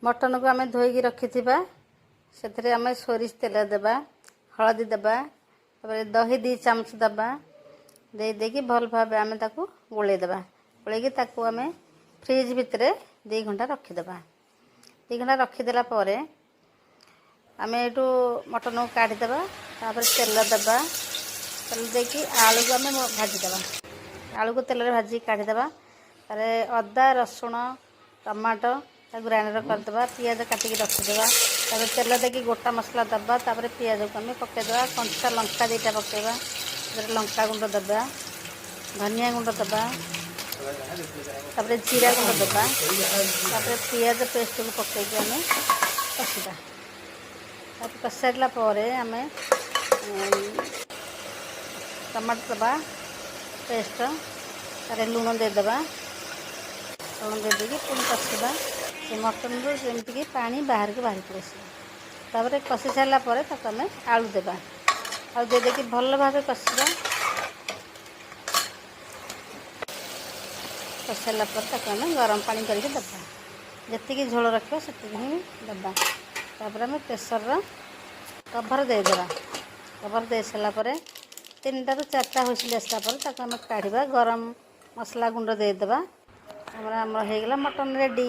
ମଟନକୁ ଆମେ ଧୋଇକି ରଖିଥିବା। ସେଥିରେ ଆମେ ସୋରିଷ ତେଲ ଦେବା, ହଳଦୀ ଦେବା, ତାପରେ ଦହି 2 ଚାମଚ ଦେବା। ଦେଇ ଦେଇକି ଭଲ ଭାବେ ଆମେ ତାକୁ ଗୋଳେଇ ଦେବା। ଗୋଳେଇକି ତାକୁ ଆମେ ଫ୍ରିଜ୍ ଭିତରେ 2 ଘଣ୍ଟା ରଖିଦେବା। 2 ଘଣ୍ଟା ରଖିଦେଲା ପରେ ଆମେ ଏଇଠୁ ମଟନକୁ କାଢ଼ିଦେବା। ତାପରେ ତେଲ ଦେବା। ତେଲ ଦେଇକି ଆଳୁକୁ ଆମେ ଭାଜିଦେବା। ଆଳୁକୁ ତେଲରେ ଭାଜିକି କାଢ଼ିଦେବା। ତାପରେ ଅଦା, ରସୁଣ, ଟମାଟୋ ତାକୁ ଗ୍ରାଇଣ୍ଡର କରିଦେବା। ପିଆଜ କାଟିକି ରଖିଦେବା। ତାପରେ ତେଲ ଦେଇକି ଗୋଟା ମସଲା ଦେବା। ତାପରେ ପିଆଜକୁ ଆମେ ପକାଇଦେବା। କଞ୍ଚା ଲଙ୍କା ଦୁଇଟା ପକାଇବା। ତାପରେ ଲଙ୍କା ଗୁଣ୍ଡ ଦେବା, ଧନିଆ ଗୁଣ୍ଡ ଦେବା, ତାପରେ ଜିରା ଗୁଣ୍ଡ ଦେବା। ତାପରେ ପିଆଜ ପେଷ୍ଟକୁ ପକାଇକି ଆମେ କଷିବା। ତାପରେ କଷି ସାରିଲା ପରେ ଆମେ ଟମାଟୋ ଦେବା ପେଷ୍ଟ। ତାରେ ଲୁଣ ଦେଇଦେବା। ଲୁଣ ଦେଇଦେଇକି ପୁଣି କଷିବା। ସେ ମଟନରୁ ଯେମିତିକି ପାଣି ବାହାରକୁ ବାହାରି ପଳେଇ ଆସିବ। ତାପରେ କଷି ସାରିଲା ପରେ ତାକୁ ଆମେ ଆଳୁ ଦେବା। ଆଳୁ ଦେଇ ଦେଇକି ଭଲ ଭାବେ କଷିବା। କଷି ସାରିଲା ପରେ ତାକୁ ଆମେ ଗରମ ପାଣି କରିକି ଦେବା। ଯେତିକି ଝୋଳ ରଖିବା, ସେତିକି ହିଁ ଦେବା। ତାପରେ ଆମେ ପ୍ରେସରର କଭର ଦେଇଦେବା। କଭର ଦେଇ ସାରିଲା ପରେ ତିନିଟାରୁ ଚାରିଟା ହୁଇସିଲ୍ ଆସିଲା ପରେ ତାକୁ ଆମେ କାଢ଼ିବା। ଗରମ ମସଲା ଗୁଣ୍ଡ ଦେଇଦେବା। ଆମର ହେଇଗଲା ମଟନ୍ ରେଡ଼ି।